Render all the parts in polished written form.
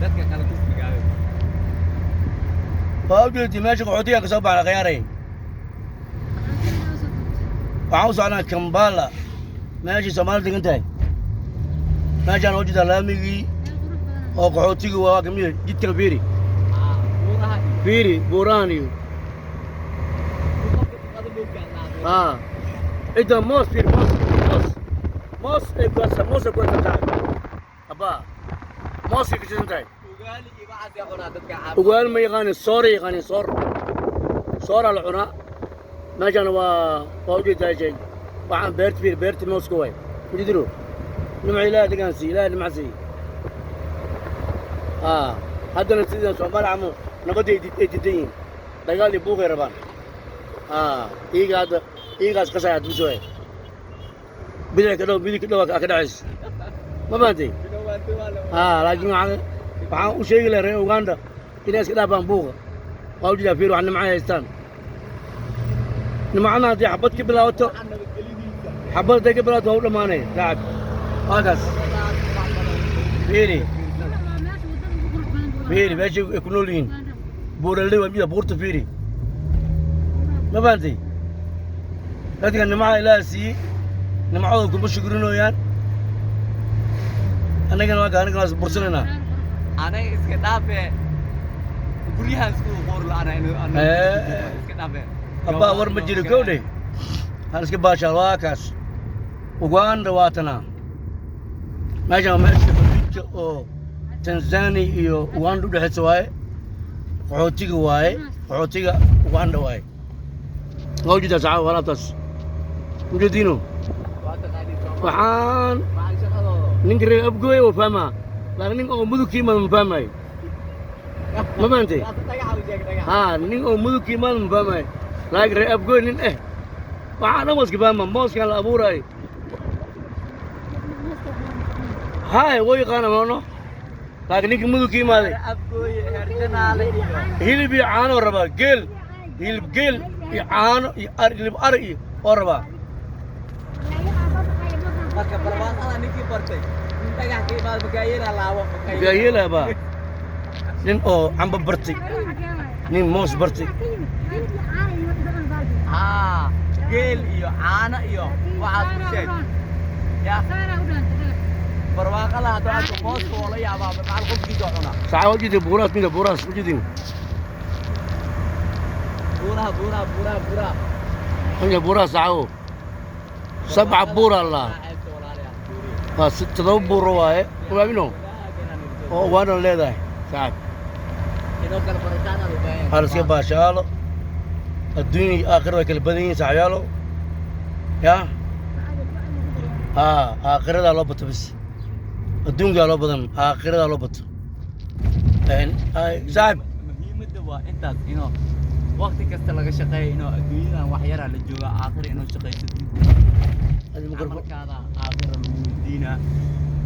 Dadka kale tus magaalada. Waa u jeedii meesha qaxootiga ka soo baxna khiyaaray. Waxaan u socnaa Kampala, meeshii Soomaali degan tahay. Meeshaan oo jeedaa laamigii oo qaxootiga waa kamid ah jidkan, fiiri. Buuraha. Fiiri buurahan iyo Qofka duqada moogta aan. Haa, cidda moos, fiiri, moos, moos, moos ay ku haysaa, moos ay ku haysan tahay abbaa, moosay ka shidan tahay. Ugaali iyo waxaas yaa cunaa dadka caab. Ugaal ma yaqaanin, soora yaqaanin, soor, sooraa la cunaa. Meeshaan waa ujeedaa shay waxaan beerta, fiiri, beerta mooska waay. Ujeediro nimca Ilaahay degaan siiye, Ilaahay nimca siiye. Haa, haddana sidan Soomaali camo nabadda ay diidan yihiin, dagaal iyo buuqay rabaan. Haa, iyaga hadda iyagaas qasaya hadda bisoo bidix ka dhow, midig ka dhow ka dhacaysa, ma fahantay? Haa, laakiin waxaan u sheegi lahaa reer Uganda inay iska dhaafaan buuqa. Waa ujeedaa, fiir, wax nimca haystaan. Nimcana haddii xabad ka bilaabato, xabad hadday ka bilaabato, waa u dhammaanaya saaxib. Waa kaas, fiiri, fiiri meesha ay ku nool yihiin, buuraley waa mida buurta, fiiri, ma fahantay? Dadka nimcada Ilaaha siiyey nimcadooda kuma shukrinooyaan. Annagana waa anagana waa bursanaynaa. Anaga iska dhaafe, guryahan isku qoor la'aana inuu iska dhaafe. Abbaa, war ma jiro kowdhe, hal iska baashaal. Waa kaas Uganda, waa tanaa meeshan, waa meesha xuduudka oo Tanzania iyo Uganda u dhexaysa waaye. Qaxootiga waaye, qaxootiga Uganda waaye. Waa ujeedaa saxaaba alaabtaas, ujeediino. Waa taqaanii Soomaali. Waxaan maxay shaqadooda? Ninka reer Abgooy waa fahmaa, laakiin nin oo Mudug ka yimaado ma fahmayo, ma fahantay? Taas dhagaxa u sheeg, dhagaxa. Haa, nin oo Mudug ka yimaado ma fahmayo, laakiin reer Abgooy nin waxaa dhan waa iska fahmaa. Mooskaan la abuuraayo haay wuu yaqaana moono, laakiin ninka Mudug ka yimaaday Afgooye, Heer Janaale iyo hilib iyo caano rabaa, geel, hilib geel iyo caano iyo ar, hilib ari iyo oo rabaa. Marka barwaaqada ninkii bartay, nin dhagax ka imaado makaayela laabo. Makaayela baa nin oo camba bartay, nin moos bartay. Haa, geel iyo caano iyo waxaas ku sheeg ya barwaaqada hadduu arko mooska oo la yaabaa macal qofkiisa cuna. Saxa ujeedin buuraas, mida buuraas ujeedin. Buuraha, buuraha, buuraha, buuraha. Mida buuraas saxawo, sabca buur allah waa 7 buuro waaye waabino oo Uganda leedahay saaxib. Inoo kala barataan aad u baahan. Hal iska baashaalo, adduunya iyo aakhira way kala badan yihiin saaxiibyaalo. Ya haa, aakhiradaa loo bato bis, adduunkaa loo badan, aakhiradaa loo bato. Saaxib. Muhiimadda waa intaas, inuu waqti kasta laga shaqeeyo, inuu adduunyadan wax yaraa la jooga, aakhira inuu shaqaysatid. Adi microphone. Camalkaada aakhira lagu weydiinaa,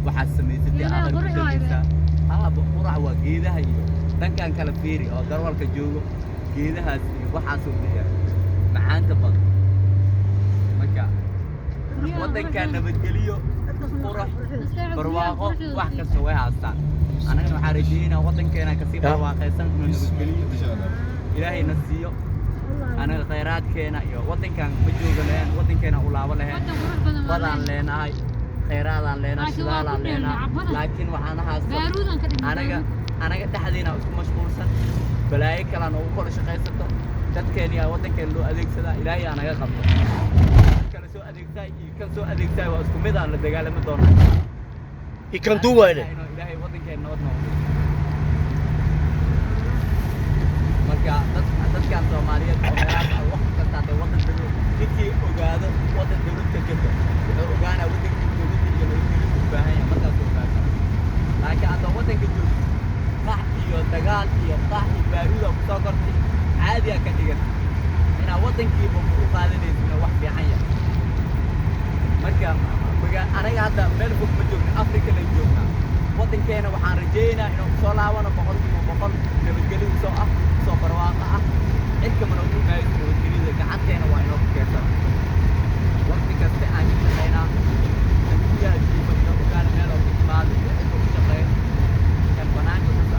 waxaad samaysatay aakhira ku tegaysaa. Haa, qurac waa geedaha iyo dhankan kala fiiri oo darwalka joogo, geedahaas iyo waxaasuu leeyahay macaanta badan. Marka waddankan nabadgeliyo, qurax, barwaaqo, wax kasta way haastaan. Annagana waxaa rajeynaa waddankeena kasii barwaaqaysan inuu nabadgeliyo Ilaahay na siiyo. Anaga khayraadkeena iyo waddankan ma jooga lahayn, waddankeena u laabo lahayn. Badaan leenahay, khayraadaan leenahay, shidaalaan leenahay, laakiin waxaana haysto anaga dhexdeena isku mashquulsan, balaayo kalaan ugu kala shaqaysato. Dadkeena yaa waddankeena loo adeegsadaa. Ilaahay aa naga qabto. Kan kale soo adeegtaay iyo kan soo adeegtaay waa isku mid, aan la dagaalami doonaa. Ikan duubayne. Inuu Ilaahay waddankeena nabad noogu. Marka dadkan Soomaaliyeed oo meelahaas ah, wax kasta hadday waddan dowlad, ninkii ogaado waddan dowlad ka jirto wuxuu ogaanaa waddankii dowladda iyo nabadgelyo u baahan yahay, markaasuu ogaana. Laakiin hadda waddanka joogto qax iyo dagaal iyo qax iyo baaruuda kusoo kortay, caadiyaa ka dhigan inaa waddankiiba u qaadanaysid inuu wax fiican yahay. Marka anaga hadda meel fog ma joogna, Africa lay joognaa. Waddankeena waxaan rajeynaa inuu kusoo laabano 100% nabadgelyo usoo ah, usoo barwaaqo ah. Cidka mana ugu maayso nabadgelyada, gacanteena waa inoo ku keensana. Waqti kasta aan ka shaqaynaa kan guryaha joogo inoo ogaana meel oo ka imaado iyo cidka ku shaqeeyo kan banaanka.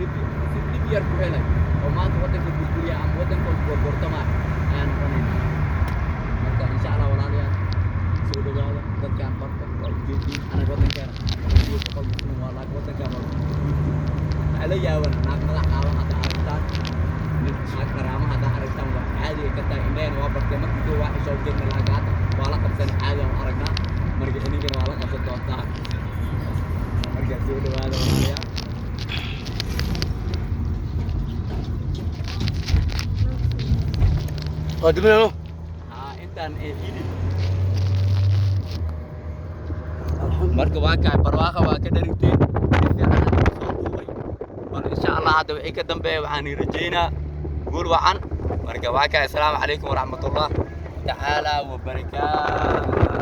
dhib si dhib yar ku helay oo maanta waddanka burburiya ama waddanka gorgortama ayaan noqonaynaa. Marka insha Allah walaalayaal, soo dhawaada. Dadkaan barta waa ujeediin. Anaga waddankeena 100% muslim waa, laakiin waddankaan waa waxaa la yaaban naag madax qaawan hadda aragtaan, nin naag qaraama hadda aragtaan, waa caadi ay ka tahay. Indhahena waa bartee. Markii koo waa xishoo jirna, laakiin hadda waa la qabsan, caadi aan u aragnaa. Marka idinkana waa la qabsan doontaa. Marka soo dhawaada walaalayaal. Waa diminano. Haa, intaan ee idin marka waa kaay barwaaqa waa ka dharigteen, si fiican aan soo duubay. Bal insha Allah hadda wixii ka dambeeya waxaan rajaynaa guul wacan. Marka waa kaay, assalaamu calaykum waraxmatullah tacaala wabarakaatu.